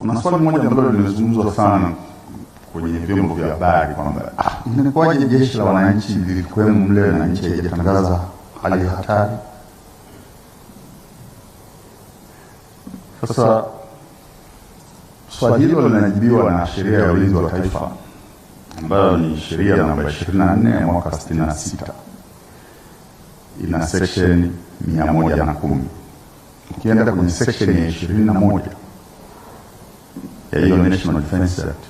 Kuna swali moja ambalo limezungumzwa sana kwenye vyombo vya habari kwamba inakuwaje jeshi la wananchi lilikuwemo mle na nchi haijatangaza hali ya hatari. Sasa swali hilo linajibiwa na sheria ya ulinzi wa taifa ambayo ni sheria namba 24 ya mwaka 66, ina section 110. Ukienda kwenye section ya 21 ya hiyo National Defense Act,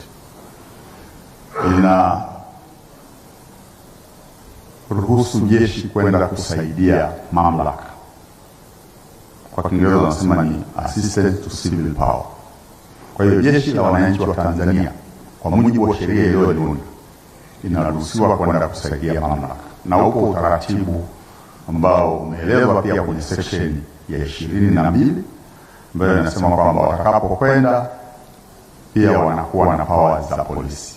ina ruhusu jeshi kwenda kusaidia mamlaka. Kwa Kiingereza wanasema ni assistance to civil power. Kwa hiyo jeshi la wananchi wa Tanzania kwa mujibu wa sheria iliyoundwa inaruhusiwa kwenda kusaidia mamlaka, na upo utaratibu ambao umeelezwa pia kwenye section ya 22 ambayo inasema kwamba watakapokwenda pia wanakuwa na powers za polisi.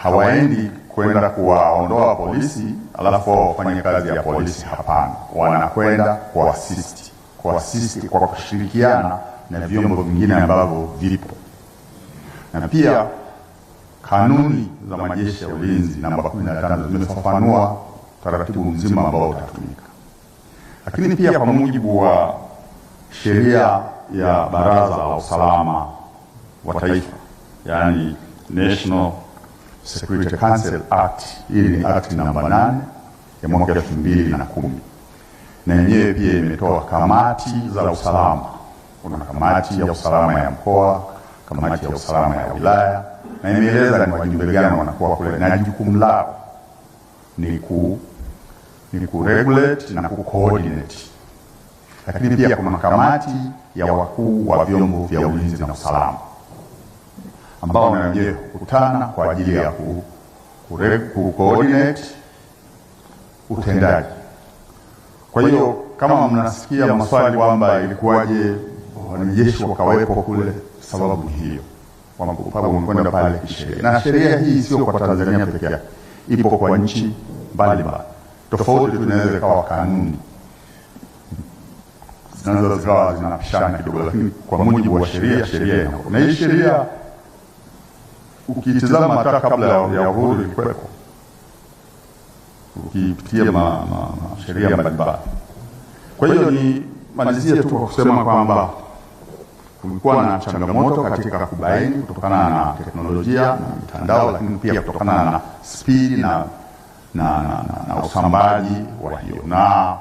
Hawaendi kwenda kuwaondoa polisi alafu wao wafanye kazi ya polisi, hapana. Wanakwenda kuassist kwa kushirikiana na vyombo vingine ambavyo vipo. Na pia kanuni za majeshi ya ulinzi namba 15 zimefafanua taratibu mzima ambao utatumika. Lakini pia kwa mujibu wa sheria ya Baraza la Usalama wa Taifa, yani National Security Council Act, hii ni act namba 8 ya mwaka 2010, na yenyewe pia imetoa kamati za usalama. Kuna kamati ya usalama ya mkoa, kamati ya usalama ya wilaya, na imeeleza ni wajumbe gani wanakuwa kule na jukumu lao ni ku regulate na ku coordinate. Lakini pia kuna kamati ya wakuu wa vyombo vya ulinzi na usalama ambao na wenyewe hukutana kwa ajili ya ku coordinate utendaji. Kwa hiyo kama mnasikia maswali kwamba ilikuwaje wanajeshi wakawepo kule, sababu hiyo kwamba wamekwenda pale kisheria. Na sheria hii sio kwa Tanzania peke yake, ipo kwa nchi mbalimbali. Tofauti tunaweza ikawa kanuni zinaweza zikawa zinapishana kidogo, lakini kwa mujibu wa sheria, sheria inakuwa. Na hii sheria ukitizama hata kabla ya uhuru ilikuwepo, ukipitia sheria mbalimbali. Kwa hiyo ni malizie tu kwa kusema kwamba kulikuwa na changamoto katika kubaini kutokana na teknolojia na mitandao, lakini pia kutokana na speed na usambaji wa hiyo. Na